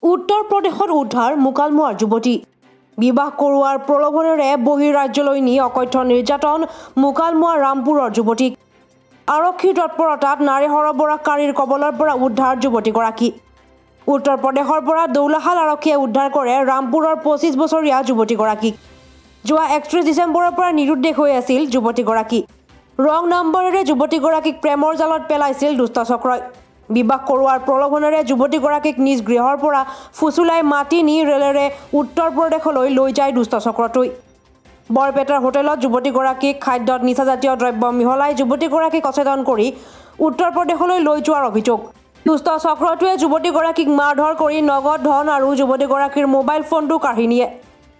উত্তৰ প্ৰদেশত উদ্ধাৰ মুকালমুৱাৰ যুৱতী। বিবাহ কৰোৱাৰ প্ৰলোভনেৰে বহিঃৰাজ্যলৈ নি অকথ্য নিৰ্যাতন মুকালমুৱা ৰামপুৰৰ যুৱতীক। আৰক্ষীৰ তৎপৰতাত নাৰী সৰবৰাহকাৰীৰ কবলৰ পৰা উদ্ধাৰ যুৱতীগৰাকী। উত্তৰ প্ৰদেশৰ পৰা দৌলাশাল আৰক্ষীয়ে উদ্ধাৰ কৰে ৰামপুৰৰ 25 বছৰীয়া যুৱতীগৰাকীক। যোৱা 31 ডিচেম্বৰৰ পৰা নিৰুদ্দেশ হৈ আছিল যুৱতীগৰাকী। ৰং নম্বৰেৰে যুৱতীগৰাকীক প্ৰেমৰ জালত পেলাইছিল দুষ্ট চক্ৰই। বিবাহ কৰোৱাৰ প্ৰলোভনেৰে যুৱতীগৰাকীক নিজ গৃহৰ পৰা ফুচুলাই মাতি নি ৰেলেৰে উত্তৰ প্ৰদেশলৈ লৈ যায় দুষ্ট চক্ৰটোৱে। বৰপেটাৰ হোটেলত যুৱতীগৰাকীক খাদ্যত নিচাজাতীয় দ্ৰব্য মিহলাই যুৱতীগৰাকীক অচেতন কৰি উত্তৰ প্ৰদেশলৈ লৈ যোৱাৰ অভিযোগ। দুষ্ট চক্ৰটোৱে যুৱতীগৰাকীক মাৰধৰ কৰি নগদ ধন আৰু যুৱতীগৰাকীৰ মোবাইল ফোনটো কাঢ়ি নিয়ে।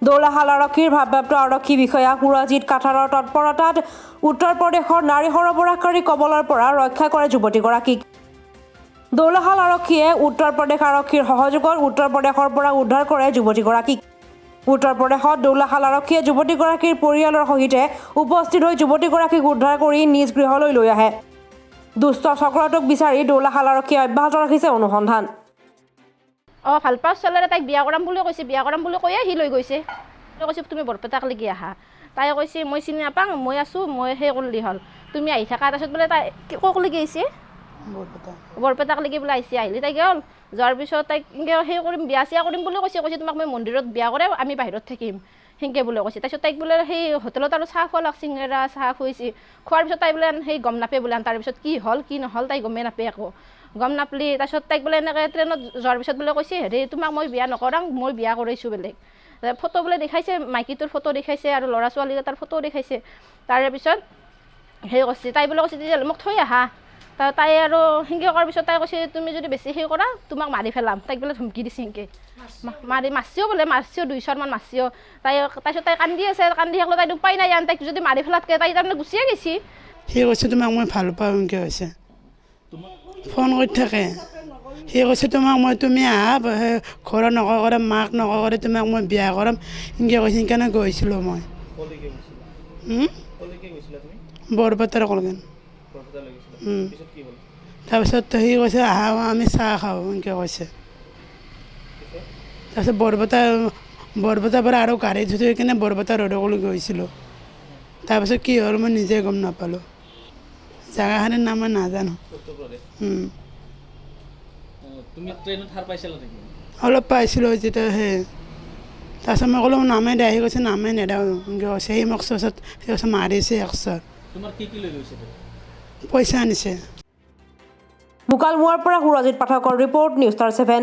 দৌলাশাল আৰক্ষীৰ ভাৰপ্ৰাপ্ত আৰক্ষী বিষয়া সুৰজিৎ কাঠাৰৰ তৎপৰতাত উত্তৰ প্ৰদেশৰ নাৰী সৰবৰাহকাৰী কবলৰ পৰা ৰক্ষা কৰে যুৱতীগৰাকীক। দৌলাশাল আৰক্ষীয়ে উত্তৰ প্ৰদেশ আৰক্ষীৰ সহযোগত উত্তৰ প্ৰদেশৰ পৰা উদ্ধাৰ কৰে যুৱতীগৰাকীক। উত্তৰ প্ৰদেশত দৌলাশাল আৰক্ষীয়ে যুৱতীগৰাকীৰ পৰিয়ালৰ সহিতে উপস্থিত হৈ যুৱতীগৰাকীক উদ্ধাৰ কৰি নিজ গৃহলৈ লৈ আহে। দুষ্ট চক্ৰটোক বিচাৰি দৌলাশাল আৰক্ষীয়ে অব্যাহত ৰাখিছে অনুসন্ধান। অঁ, ভাল পাওঁ ছোৱালীৰে, তাইক বিয়া কৰাম বুলি কৈছে। বিয়া কৰাম বুলি কৈয়ে সি লৈ গৈছে। কৈছে, তুমি বৰপেটাকলৈকে আহা। তাই কৈছে, মই চিনি নাপাওঁ, মই আছোঁ, মই সেই কৰিলি হ'ল, তুমি আহি থাকা। তাৰপিছত বোলে তাই ক'লৈকে আহিছে? বৰপেটাকলৈকে বোলে আহিছে। আহিলে তাই গ'ল। যোৱাৰ পিছত তাইক এনেকৈ সেই কৰিম, বিয়া চিয়া কৰিম বুলি কৈছে। কৈছে, তোমাক মই মন্দিৰত বিয়া কৰাম, আমি বাহিৰত থাকিম, সেনেকৈ বোলে কৈছে। তাৰপিছত তাইক বোলে সেই হোটেলত আৰু চাহ খোৱালাক, চিঙৰা চাহ খুৱাইছে। খোৱাৰ পিছত তাই বোলে সেই গম নাপায় বোলে। তাৰপিছত কি হ'ল কি নহ'ল তাই গমেই নাপায়, একো গম নাপলি। তাৰপিছত তাইক বোলে এনেকৈ ট্ৰেইনত যোৱাৰ পিছত বোলে কৈছে, হেৰি, তোমাক মই বিয়া নকৰাং, মই বিয়া কৰাইছোঁ বেলেগ। ফটো বোলে দেখাইছে, মাইকীটোৰ ফটো দেখাইছে আৰু ল'ৰা ছোৱালীকেইটাৰ ফটো দেখাইছে। তাৰে পিছত সেই কৈছে, তাই বোলে কৈছে, তেতিয়াহ'লে মোক থৈ আহা। তাই আৰু সেনেকৈ কৰাৰ পিছত তাই কৈছে, তুমি যদি বেছি সেই কৰা, তোমাক মাৰি পেলাম। তাইক বোলে ধমকি দিছে। সেনেকৈ মাৰি মাৰছিও বোলে, মাৰছিও, দুই চৰমান মাৰছিও তাই। তাৰপিছত তাই কান্দি আছে। কান্দি থাকিলে তাই উপায় নাই, আন তাইক যদি মাৰি পেলাতকৈ তাই তাৰমানে গুচিয়ে গৈছে। সি কৈছে, তোমাক মই ভাল পাওঁ, এনেকৈ কৈছে। ফোন কৰি থাকে। সি কৈছে, তোমাক মই, তুমি আহা, ঘৰত নকৰা কৰে, মাক নকৰা কৰে, তোমাক মই বিয়া কৰাম, এনেকৈ কৈছে। সেইকাৰণে গৈছিলোঁ মই। বৰপেটাৰ কলগেন। তাৰপিছত সি কৈছে, আহা, আমি চাহ খাওঁ, এনেকৈ কৈছে। তাৰপিছত বৰপেটাৰ পৰা আৰু গাড়ীত উঠি কিনে বৰপেটা ৰোডলৈ গৈছিলোঁ। তাৰপিছত কি হ'ল মই নিজে গম নাপালোঁ। জেগাখিনিৰ নাম মই নাজানো। অলপ পাইছিলোঁ যেতিয়া সেই। তাৰপিছত মই ক'লোঁ, নামে দে। আহি কৈছে, নামে নেদাওঁ, এনেকৈ কৈছে। সি মোক চচত সি কৈছে, মাৰিছে একচৰ। পইচা আনিছে। মুকালমুৱাৰ পৰা সুৰজিৎ পাঠকৰ ৰিপৰ্ট, নিউজ ষ্টাৰ 7।